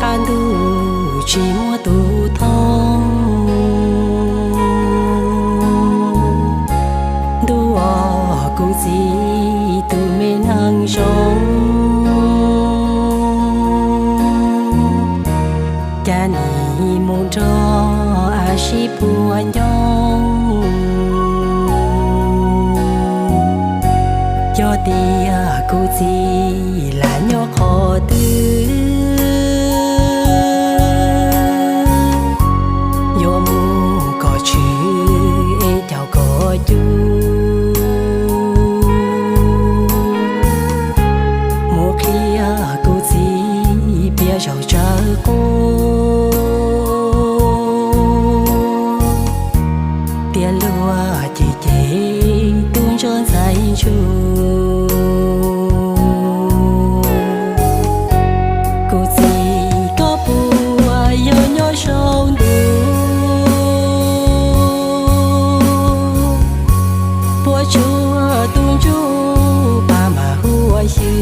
Qab ntuj tsis muaj tus thoob, ntuj os kuv txiv tus me neeg zoo, cas nim mus nrog a sib puag ncoob. Yog tias kuv txiv lam nyob qhov twg, yuav mus kom tshwm es caum kom cug, mus qhia kuv txiv piav zaum tsawv quaj, tias luag cem cem tub ntsuag ntxhais ntsuag. Kuv txiv koj puas yog nyob saum ntuj, puas tsuaj tus ntsuj paj mas huab xyw,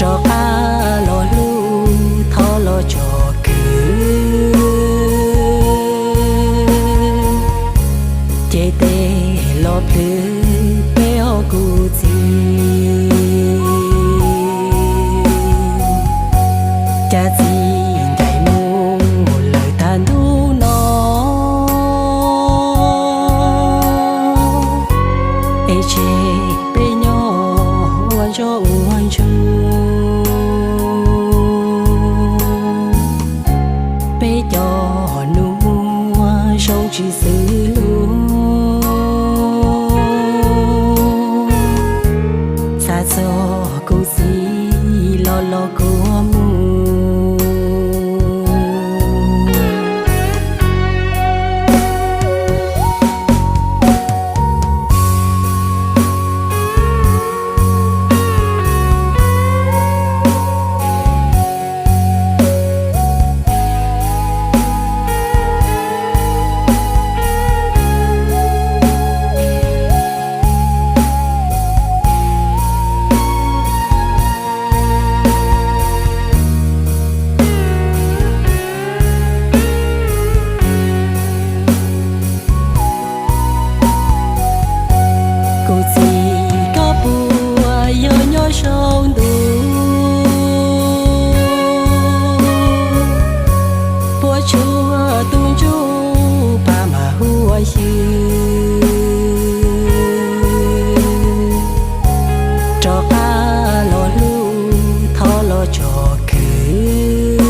rov qab los hlub thov los tsom kwm, ces tes los plhws peb ob kuv txiv. Cas txiv ncaim mus lawm tag ntuj no, es tseg peb nyob ua ntsuag ua ntsuag, peb cov nus muag zoo tsis xws lug. Xav txog kuv txiv los los kuv mus. Kuv txiv koj puas yog nyob saum ntuj, puas tsuaj tus ntsuj paj mas huab xyw, rov qab los hlub thov los tsom kwm,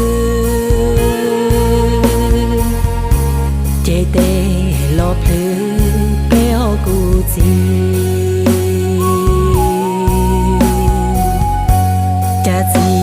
ces tes los plhws peb ob kuv txiv. Cas txiv